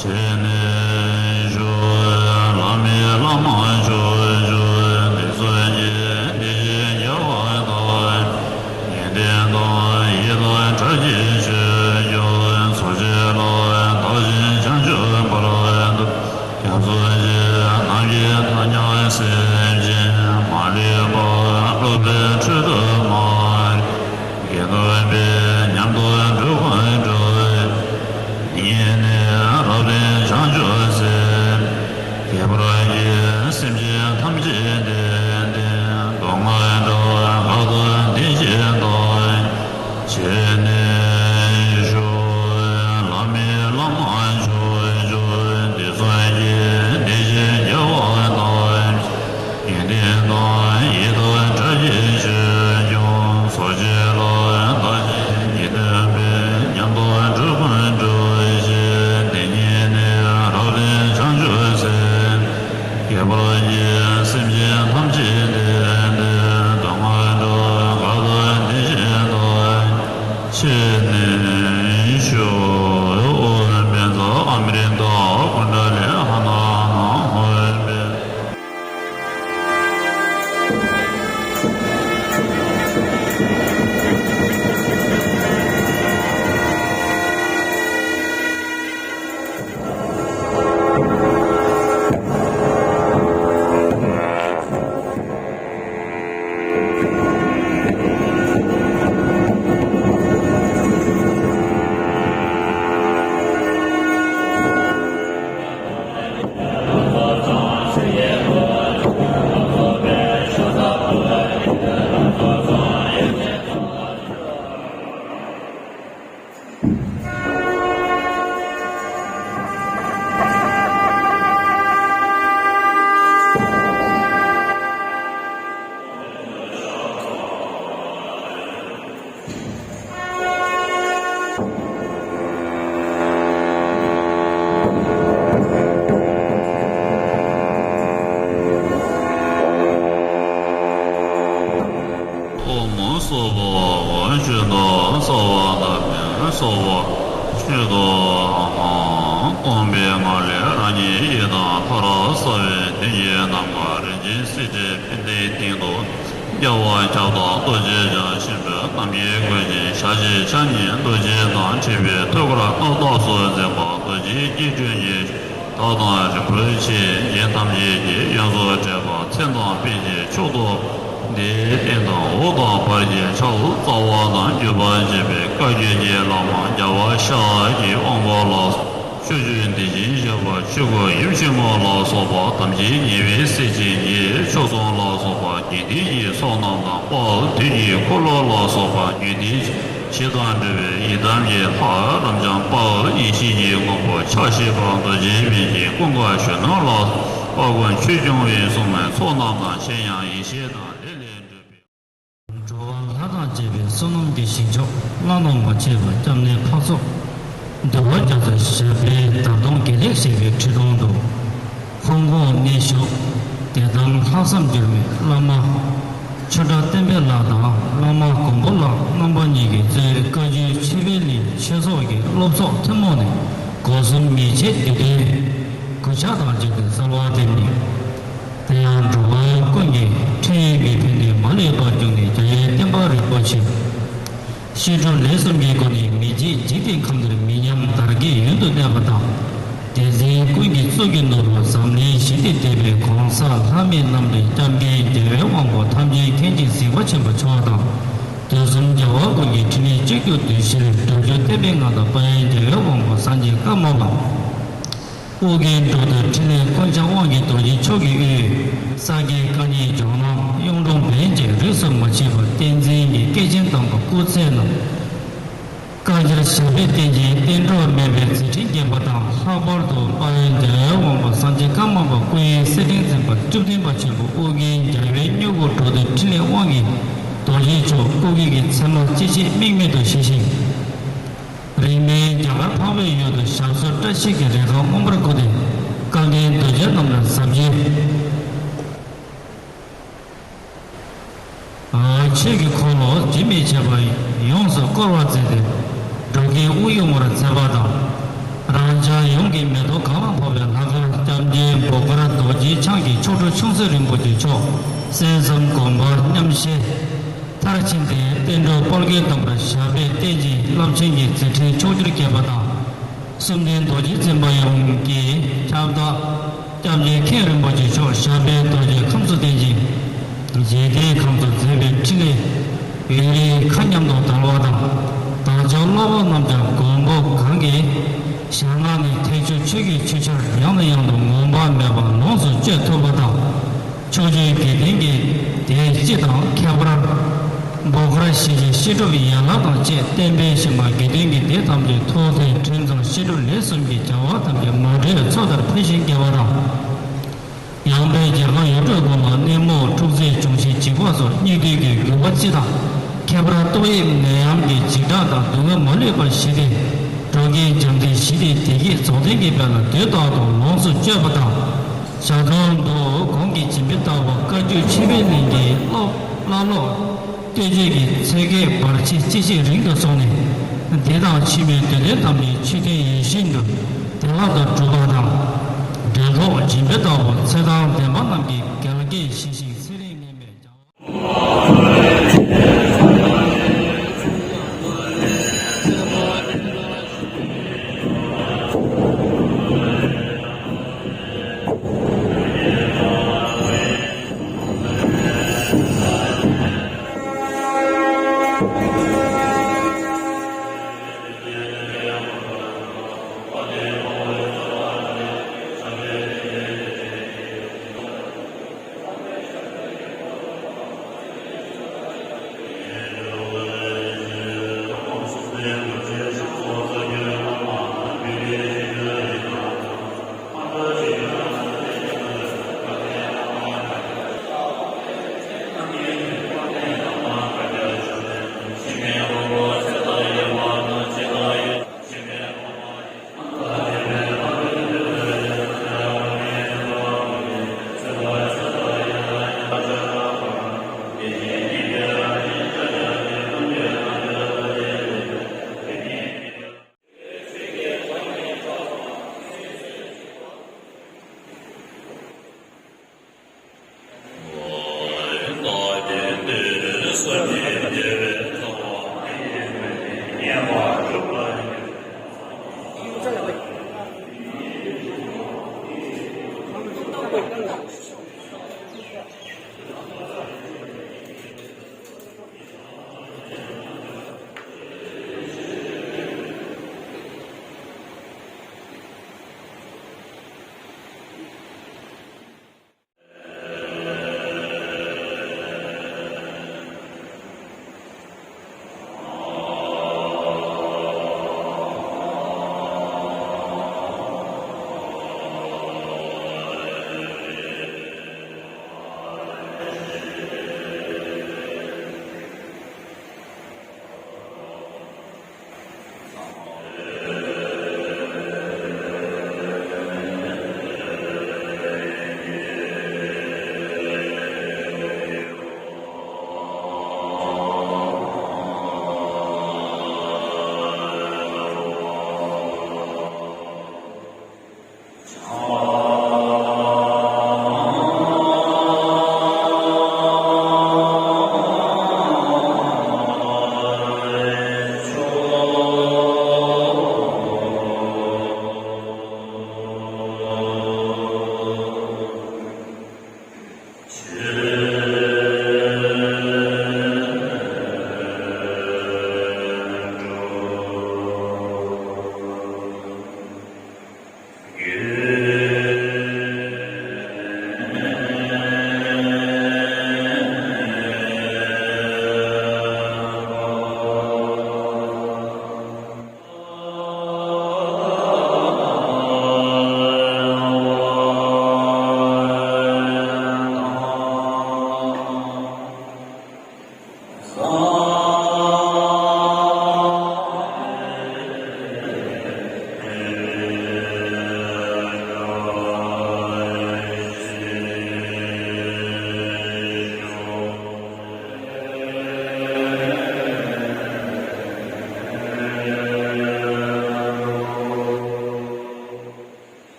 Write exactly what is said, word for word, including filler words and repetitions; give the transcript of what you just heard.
ཞེས་ནས་ཞུ། ལྷ་མིའི་བླ་མ་མཆོག་མཆོག་འདི་ཚོགས་ཀྱིས་འདི་ཞེས་རྒྱལ་བ་དང་། ཡོན་ཏན་དང་ཡིད་དང་བྲལ་གྱིས་མཆོད་ཀྱང་། འཚོ་བྱེད་ལ་བདག་གཞན་བྱང་ཆུབ་བར་དུ། སྐྱབས་སུ་མཆི། ནམ་མཁའི་མཐའ་རྒྱ་སེམས་ཅན་མ་ལུས་པ། སློབ་པའི་ཁྲོད་དུ་མ། དགེ་འདུན་པས་ཉམས་སུ་བསྒྲུབས་ཀུན་འགྲུབ། ཉིད་ནི་རབ་བརྟན་བྱང་ཆུབ་སེམས། ཁྱད་པར་གྱི་སེམས་ཅན་ཐམས་ཅད་བསྟེན་ཏེ། སྡུག་བསྔལ་དགྲ་བོ་ཁ་ཚ་དེ་བཞིན་དག་ཅེས་ནས་ཞུ། ལྷ་མིའི་བླ་མ་མཆོག་མཆོག་འདི་ཚོགས་ཀྱིས་འདི་ཞེས་རྒྱལ་བ་དང་། ཡོན་ཏན་དང་ཡིད་དང་བྲལ་གྱིས་མཆོད་ཀྱང་། འཚོ་བྱེད་ལ་བདག་གཞན་གྱི་སྟོན་པས། ཉམས་སུ་བསྒྲུབས་ཀུན་འགྲུབ་ཅེས། དེ་ཉིད་ནི་རབ་བརྟན་བྱང་ཆུབ་སེམས། ཁྱད་པར་གྱི་སེམས་ཅན་ཐམས་ཅད་བསྟེན་ཏེ། སྡུག་བསྔལ་དགྲ་བོ་ཁ་ཚ་དེ་བཞིན་དག་ཅེས་ནས་ཞུ། ཨོཾ་བཛྲ་ཨ་མྲྀ་ཏ་ཀུཎྜ་ལི་ཧ་ན་ཧ་ན་ཧོ་བྷྱཿ། ཨོཾ་སྭ་བྷཱ་ཝ་ཤུདྡྷ་སརྦ་དྷརྨ་སྭ་བྷཱ་ཤུདྡྷོ་ཨཱཿཧཱུྃ། སྟོང་པའི་ངང་ལས་རང་ཉིད་ཡི་དམ་ལྷ་རབ་གསལ་བའི་མདུན་གྱི་ནམ་མཁར་རིན་ཆེན་སེར་ཕྲེང་པད་ཟླའི་སྟེང་དུ། རྒྱལ་བ་ཁྱབ་བདག་རྡོ་རྗེ་འཆང་ཆེན་པོས་རྣམ་བསྐྱེད་བསྐུལ་ཞིང་ཞལ་བཞི་ཕྱག་གཉིས་རྡོ་རྗེ་དང་འཁྲིལ་བའི་ཐུགས་ཀར་མངའ་བདག་སོགས་མཛད་པ་རྡོ་རྗེའི་སྐྱིལ་ཀྲུང་གིས། བདག་དང་རིན་པོ་ཆེ་རྒྱན་ཐམས་ཅད་ཀྱིས་ཡོངས་སུ་སྤྲས་པ། མཚན་དང་དཔེ་བྱད་མཆོག་ཏུ་དེའི་སྟེང་དུ་འོད་དང་བར་གྱི་ཆ་ལུགས་རྩ་བ་དང་བརྒྱུད་པར་བཅས་པའི་བཀའ་བརྒྱུད་ཀྱི་བླ་མ་རྒྱལ་བ་ཤཱཀྱའི་དབང་པོ་ལ། ཕྱོགས་བཅུའི་དེ་བཞིན་གཤེགས་པ་ཆོས་སྐུ་ཡུམ་ཆེན་མོ་ལ་སོགས་པ་ཐམས་ཅད་ཉེ་བའི་སྲས་ཆེན་གྱི་མཆོག་གསུམ་ལ་སོགས་པ་དགེ་འདུན་གྱི་ཚོགས་རྣམས་དང་། དཔལ་དུས་ཀྱི་འཁོར་ལོ་ལ་སོགས་པ་རྒྱུད་སྡེ་བཞི་དང་འབྲེལ་བའི་ཡི་དམ་གྱི་ལྷ་རབ་འབྱམས་དཔལ་ཡེ་ཤེས་ཀྱི་དངོས་པོ་ཕྱག་བཞི་པ་རྡོ་རྗེ་སྨན་གྱི་ཀུན་དགའ་གཞོན་ནུ་ལ་དཔལ་མགོན་ཆོས་སྐྱོང་བའི་སྲུང་མའི་ཚོགས་རྣམས་དང་། གཞན་ཡང་ཡེ་ཤེས་དང་ལས་ལས་གྲུབ་པའི། འགྲོ་བ་ལྷ་དང་བཅས་པའི་བསོད་ནམས་ཀྱི་ཞིང་མཆོག་བླ་ན་མ་མཆིས་པ་སྐྱབས་གནས་འཕགས་ཚོགས། འདུལ་བ་རྒྱ་མཚོའི་ཞབས་པད་དར་སྟོང་དགེ་ལེགས་བཞད་པའི་ཁྲི་སྟོང་དུ། ཧོང་ཀོང་གནས་བཞུགས་བདེ་ཐང་ལྷག་བསམ་འགྱུར་མེད་བླ་མ་ཆོས་གྲགས་བསྟན་འཕེལ་ལགས་དང་བླ་མ་མགོན་པོ་ལགས་རྣམ་པ་གཉིས་ཀྱིས་གཙོས་བཀའ་བརྒྱུད་ཆོས་འཕེལ་གླིང་ཆོས་ཚོགས་ཀྱི་སློབ་ཚོགས་ཐུན་མོང་ནས་སྒོ་གསུམ་ཡིད་ཆེས་འདི་དོན་གུས་ཕྱག་དང་བཅས་ཏེ་གསོལ་བ་འདེབས་ནས། དེ་ཡང་འགྲོ་བ་ཀུན་གྱི་འཕྲིན་ཡིག་གི་ཕན་བདེ་མ་ལུས་པར་འབྱུང་ནས་རྒྱལ་བའི་བསྟན་པ་རིན་པོ་ཆེ། བཤད་སྒྲུབ་ལས་གསུམ་གྱི་སྒོ་ནས་མི་མཇེད་འཇིག་རྟེན་ཁམས་འདིར་མི་ཉམས་དར་རྒྱས་ཡུན་དུ་གནས་པ་དང་། དེ་མཚུངས་ཀུན་གྱི་གཙུག་གི་ནོར་བུ་འཛམ་གླིང་ཞི་བདེ་ལྡན་པའི་གོང་ས་ལྷ་མི་རྣམས་ལས་སྐྱབས་མགོན་རྒྱལ་བའི་དབང་པོ་ཐམས་ཅད་མཁྱེན་ཅིང་གཟིགས་པ་ཆེན་པོ་མཆོག་དང་། དུས་གསུམ་རྒྱལ་བ་ཀུན་གྱི་འཕྲིན་ལས་གཅིག་གྱུར་འདུས་ཤེར་སྒྲུབ་བརྒྱུད་བསྟན་པའི་མངའ་བདག་དཔལ་ཡོན་རྒྱལ་བའི་དབང་པོ་སངས་རྒྱས་ཀརྨ་པ། ཨོ་རྒྱན་འགྲོ་དོན་འཕྲིན་ལས་ཀུན་ཁྱབ་དབང་གི་རྡོ་རྗེ་མཆོག་གི་དབུས། ས་དགེ་བཀའ་རྙིང་ལྗོངས་རྣམས་གཡུང་དྲུང་བོན་གྱི་རིས་སུ་མ་ཆད་པར་བསྟན་འཛིན་གྱི་སྐྱེས་ཆེན་དམ་པ་སྐུ་ཚེ་རྣམས། བཀའ་འགྱུར་ཞབས་པད་བརྟན་ཅིང་བསྟན་འགྲོར་སྨན་པའི་མཛད་འཕྲིན་བརྒྱན་པ་དང་། ལྷག་པར་དུ་དཔལ་ཡོན་རྒྱལ་བའི་དབང་པོ་སངས་རྒྱས་ཀརྨ་པ་སྐུ་ཡི་སྲས་དྲིན་ཅན་པ་བཅུ་བདུན་པ་ཆེན་པོ་ཨོ་རྒྱན་རྒྱལ་བའི་སྨྱུ་གུ་འགྲོ་དོན་འཕྲིན་ལས་དབང་གི་རྡོ་རྗེ་མཆོག་སྐུ་སྒེར་གྱི་མཚན་མ་ཅི་མཆིས་དམིགས་མེད་དུ་ཞི་ཞིང་། རིང་མིན་རྒྱ་གར་འཕགས་པའི་ཡུལ་དུ་ཞབས་སོར་བཀྲ་ཤིས་ཀྱི་རེ་ཁཱ་མངོན་པར་བསྐུར་ཏེ། སྐལ་ལྡན་གདུལ་བྱ་རྣམས་ལ་ཟབ་ཆོས་ཆོས་ཀྱི་འཁོར་ལོ་རྒྱུན་མི་ཆད་པར་ཡོངས་སུ་བསྐོར་བར་མཛད་དེ། འགྲོ་ཀུན་དབུགས་དབྱུང་བར་མཛད་པ་དང་། རང་ཅག་ཡོངས་ཀྱི་མེ་ཏོག་གང་ལ་ཕོག་པའི་ལྷ་སྐལ་སྐྱབས་མགོན་འབོད་དཀར་རྡོ་རྗེ་འཆང་གི་མཆོག་སྤྲུལ་མཆོག་སྲེད་རིན་པོ་ཆེ་མཆོག་གསན་བསམ་སྒོམ་པ་མཉམ་བཞེས་མཐར་ཕྱིན་ཏེ་བསྟན་འགྲོའི་དཔལ་མགོན་དམ་པ་ཞབས་པད་བརྟན་ཅིང་རླབས་ཆེན་གྱི་མཛད་འཕྲིན་ཕྱོགས་བཅུར་རྒྱས་པ་དང་། གསུམ་ལྡན་རྡོ་རྗེ་འཛིན་པ་ཡོངས་ཀྱི་ཁྱབ་བདག་སྐྱབས་རྗེ་མཁན་རིན་པོ་ཆེ་མཆོག་ཞབས་པད་རྡོ་རྗེ་ཁམས་སུ་བརྟན་ཅིང་། འཇིག་རྟེན་ཁམས་སུ་མཛད་པའི་འཕྲིན་ལས་ཡུན་རིང་མཁའ་མཉམ་དུ་དར་བ་དང་། བདག་ཅག་སློབ་དཔོན་རྣམས་ཀྱང་མགོན་པོ་གང་གི་ཞལ་སྔ་ནས་ཐེག་མཆོག་ཆོས་ཀྱི་ཆུ་ཆར་ཡང་ནས་ཡང་དུ་ངོམས་པ་མེད་པར་ལོངས་སུ་སྤྱོད་ཐུབ་པ་དང་། ཕྱོགས་བཅུའི་དགེ་ལྡན་གྱི་སྡེ་སྤྱི་དང་ཁྱད་པར་འབོད་དཀར་ཞི་བྱེད་བཤད་སྒྲུབ་ཡན་ལག་དང་བཅས་བསྟན་པའི་གཞི་མ་དགེ་ལྡན་གྱི་སྡེ་ཐམས་ཅད་ཐུགས་མཐུན་ཁྲིམས་གཙང་བཤད་སྒྲུབ་ལས་གསུམ་གྱི་བྱ་བ་ཐམས་ཅད་མུ་འབྲེལ་མཚོ་ལྟར་འཕེལ་ཞིང་རྒྱས་པ་དང་། ཡངས་པའི་རྒྱལ་ཁམས་ཡུལ་གྲུ་ཀུན་ལ་གནས་མུག་འཁྲུག་རྩོད་འབྱུང་ཞིང་འཇིགས་པ་སོགས་སྙིགས་དུས་ཀྱི་རྒུད་པ་སྤྱི་དང་། ཁྱད་པར་ཏོག་དབྱིབས་ནད་ཡམས་ཀྱི་འཇིགས་སྐྲག་དང་སྡུག་བསྔལ་མ་ལུས་པར་ཞི་སྟེ། འགྲོ་ཀུན་བྱམས་བརྩེའི་ཞི་བདེའི་བདེ་སྐྱིད་རྫོགས་ལྡན་གྱི་དཔལ་ལ་དུས་རྟག་ཏུ་ལོངས་སུ་སྤྱོད་པ་དང་། ཞག་དོན་དུ་གོང་གི་སྦྱིན་པའི་བདག་པོ་བཀའ་བརྒྱུད་ཆོས་འཕེལ་གླིང་གི་བླ་སློབ་བླ་སློབ་བསྟན་བཅོས་ཀྱི་ཚེ་གེགས་བར་ཆད་ཅི་མཆིས་རིང་དུ་སོང་ནས། འདི་དང་ཕྱི་མའི་དོན་ལྡན་ཐམས་ཅད་ཆོས་ཀུན་ཡིད་བཞིན་དུ་བདེ་བླག་ཏུ་གྲུབ་པ་དང་། འབྲེལ་ཐོགས་སྦྱིན་པའི་བདག་པོ་ཚེ་དང་ལྡན་པ་རྣམས་ཀྱི་རྒྱལ་རྐྱེན་བཞེས་ཤིང་ཚེ་རིང་ནད་མེད་བྱ་བ།